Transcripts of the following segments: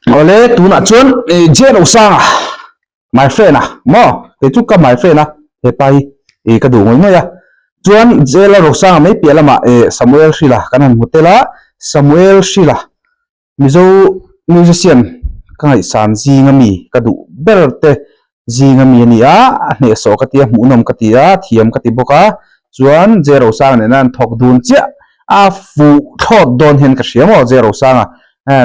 Awle tunah chuan J Rosanga my friend a maw kei chu ka my friend a hepa hi ih ka duh ngawih ngawih a chuan J Rosanga mai piah lamah ih Samuel Hrila kan han hmu tel a Samuel Hrila Mizo musician ka ngaihsan zinga mi ka duh ber te zinga mi a ni a, a hnehsawh ka ti a, hmuhnawm ka ti a, thiam ka ti bawk a, chuan J Rosanga nena an thawk dun chiah a fuh thlawt dawn hian ka hria maw J Rosanga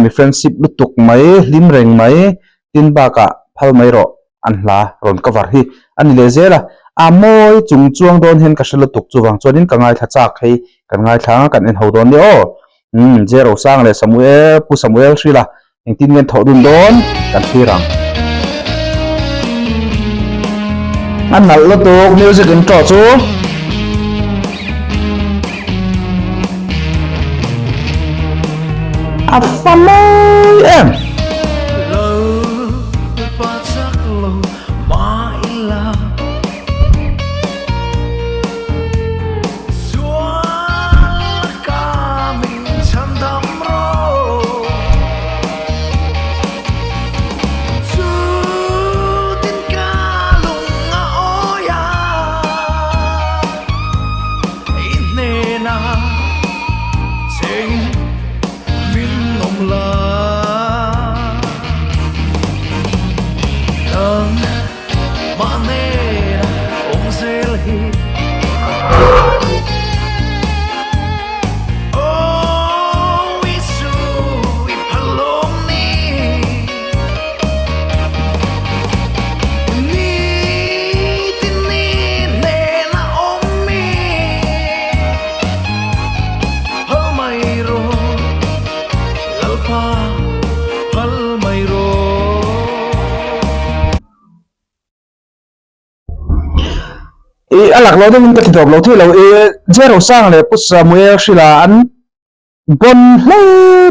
mi friendship lutuk mai hlim reng mai tin bakah phal mai rawh an hla rawn cover hi a ni leh zel a, a mawi chung chuang dawn hian ka hre lutuk chuvang chuanin ka ngaithla chak hei kan ngaithla ang a kan en ho dawn nia aw. Umm J Rosang leh Samuel Pu Samuel Hrila engtin nge an thawh dun dawn kan thlir ang. A nalh lutuk music intro chu. A fa mawi em. I a lak lo deuhin ka ti tawp lo thei lo i J Rosanga leh Pu Samuel Hrila an bon hle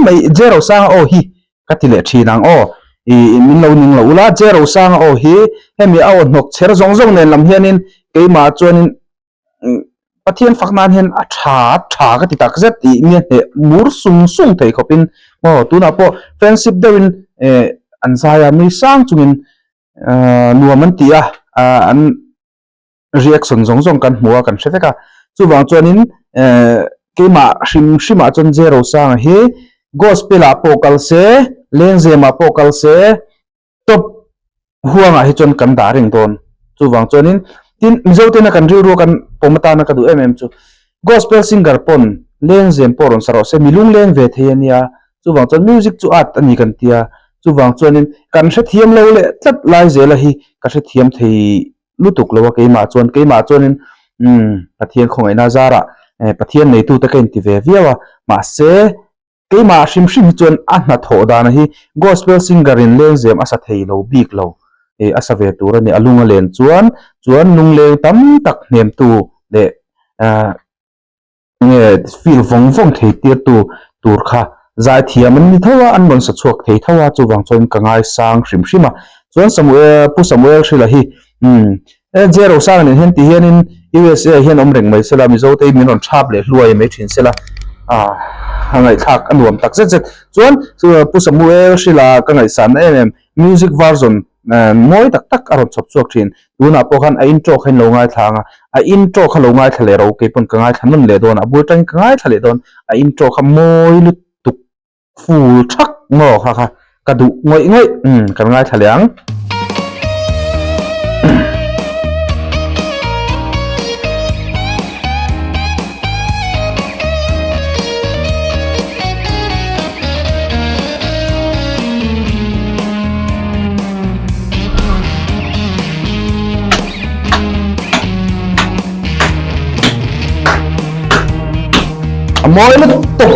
mai J Rosanga aw hi ka ti leh thin ang aw i min lo ning lo ula J Rosanga aw hi hemi a aw hnawk chher zawng zawng nen lam hianin keimah chuanin Pathian fak nan hian a tha tha ka ti tak zet tih nia hneh mur sung sung thei khawpin maw tunah pawh friendship deuhin eh an zai a nui sang chungin nuam an ti a an reaction zawng zawng kan hmu a kan hre vek a chuvang chuanin eh keimah hrim hrimah chuan J Rosanga hi gospel ah pawh kal se lengzem ah pawh kal se top huangah hi chuan kan dah reng dawn chuvang chuanin tin Mizo tena kan rilru kan pawm atana ka duh em em chu gospel singer pawn lengzem pawh rawn sa rawh se mi lungleng ve thei ania chuvang chuan music chu art a ni kan tia chuvang chuanin kan hrethiam lo leh tlat lai zela hi ka hrethiam thei lutuk lo a keimah chuan keimah chuanin umm Pathian khawngaihna zarah Pathian neitute ka inti ve viau a mahse Keimah hrim hrim hi chuan a hnathawh dana hi gospel singer in lengzem a sa thei lo bik lo eh a sa ve tur a ni. A lung a len chuan chuan lungleng tam tak hnemtu leh ah nge feel vawng vawng thei tirtu tur kha zaithiam an ni tho a, an rawn sa chhuak thei tho a, chuvang chuan ka ngaisang hrim hrim a. Chuan Samuel Pu Samuel Hrila hi umm J Rosanga nen hian ti hianin USA hian awm reng mai sela, Mizo te hi min rawn thap leh hluai mai thin sela, ah a ngaihthlak a nuam tak zet zet. Chuan Pu Samuel Hrila ka ngaihsanna em em music version mawi tak tak a rawn chhawp chhuak thin. Tunah pawh khan a intro kha in lo ngaithla ang a, a intro kha lo ngaithla leh ro, kei pawn ka ngaithla nawn leh dawn a, a bul atangin ka ngaithla leh dawn, a intro kha mawi lutuk Full thak maw kha kha ka duh ngawih ngawih umm kan ngaithla leh ang. A mawi lutuk.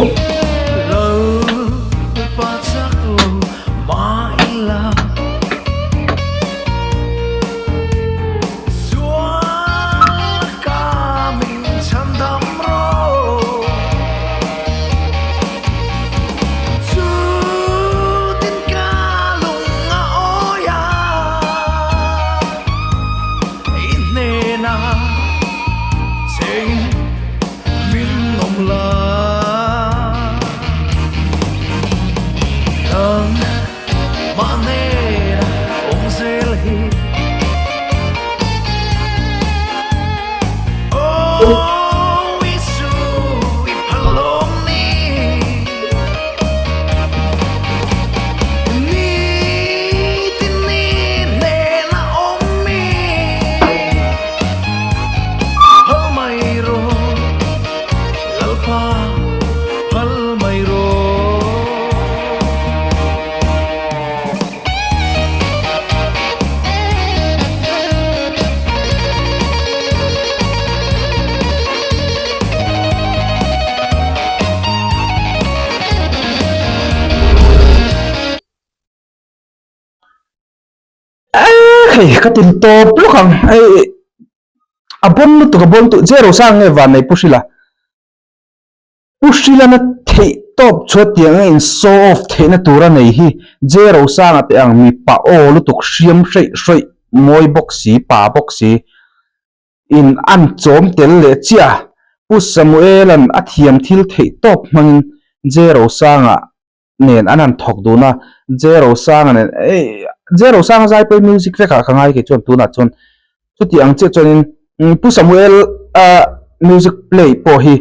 I hnena cheng min awm la. Khei ka tin tawp lawk ang hei a bon lutuk a bon tu zero sang nge van nei pu hrila pu hrila na theih tawp chhuat tiang a in show off theihna tur a nei hi zero sanga te ang mipa aw lutuk hriam hreih hrawih mawi bawk si pa bawk si in an chawm tel leh chiah a pu Samuel-a'n a thiam thil theih tawp hmangin zero sanga nen an han thawk dun a, Jerosanga nen ei Jerosanga zai pawhin music vek ah ka ngai kei chuan tunah chuan chuti ang chiah chuanin Pu Samuel a music play pawh hi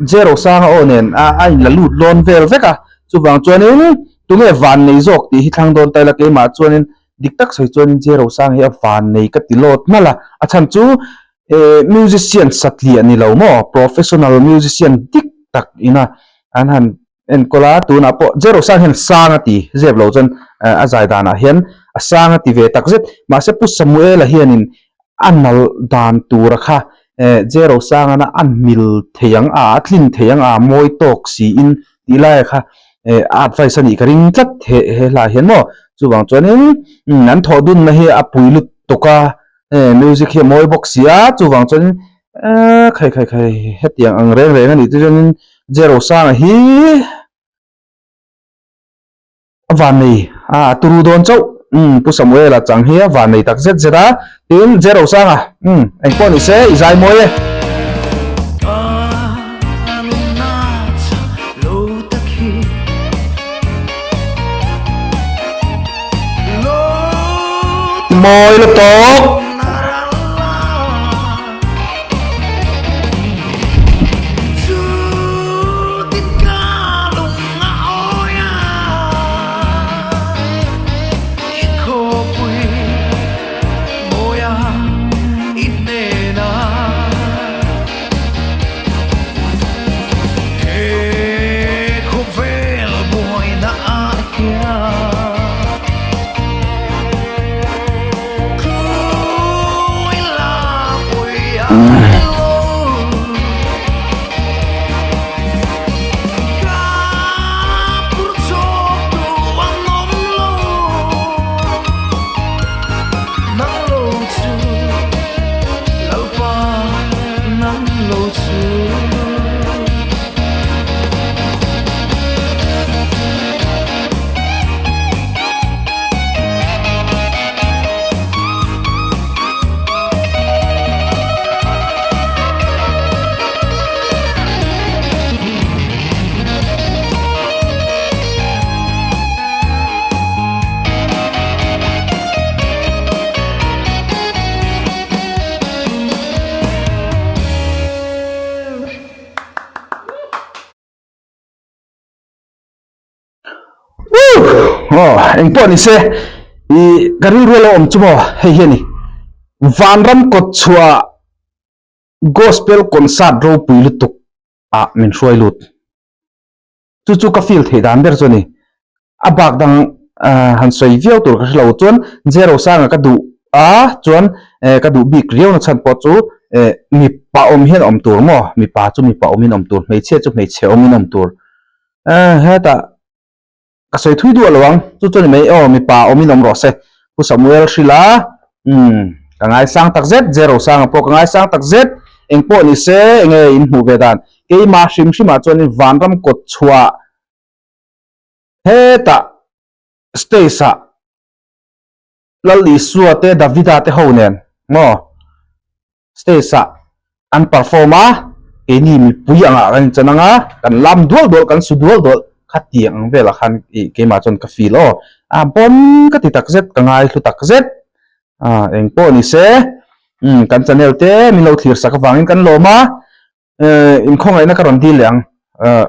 Jerosanga aw nen a a inla lut lawn vel vek a, chuvang chuanin tunge van nei zawk tih hi thlang dawn ta ila keimah chuanin dik tak sawi chuanin Jerosanga hi a van nei ka ti lawt nalh a, a chhan chu musician satliah ni lo maw professional musician dik tak ina an han Enkawl a, tunah pawh Jerusalem hian sang a ti zep lo chuan a zai danah hian a sang a ti ve tak zet. Mahse Pu Samuela hianin a nalh dan tura kha Jerosangana a mil thei ang a, a tlin thei ang a, mawi tawk siin tih laia kha a advice a nih ka ring tlat he he hla hian maw. Chuvang chuanin an thawh dunna hi a pui lutuk a, music hi a mawi bawk si a, chuvang chuanin khai khai khai hetiang ang reng reng a nih te chuanin Jerosanga hi a van nei a a turu dawn chauh umm Pu Samuela chang hi a van nei tak zet zet a tin Jerosanga umm engpawh ni se i zai mawi e. Mawi lutuk. Aw engpawh ni se ih ka rilru a lo awm chu maw hei hi a ni vanram kawt chhuah gospel concert ropui lutuk ah min hruai lut. Chu chu ka feel theih dan ber chu a ni. A bak dang han sawi viau tur ka hre lo chuan zero sanga ka duh a chuan ka duh bik riau na chhan pawh chu mipa awm hian awm tur maw mipa chu mipa awmin awm tur hmeichhia chu hmeichhe awmin awm tur hetah ka sawi thui duah lo ang chu chu a ni mai aw mipa awmin awm rawh se Pu Samuel Hrila umm ka ngaisang tak zet zero sanga pawh ka ngaisang tak zet engpawh ni se enge in hmuh ve dan keimah hrim hrimah chuanin vanram kawt chhuah hetah stage ah Lal Isua te Davida te ho nen maw stage ah an perform a keini mipui angah kan inchan anga kan lam dual dual kan su dual dual khatiang ang velah khan ih keimah chuan ka feel aw a bawm ka ti tak zet ka ngai hlu tak zet ah eng pawh ni se umm kan channel te min lo thlir sak avangin kan lawm a eh inkhawngaihna ka rawn dil leh ang ah.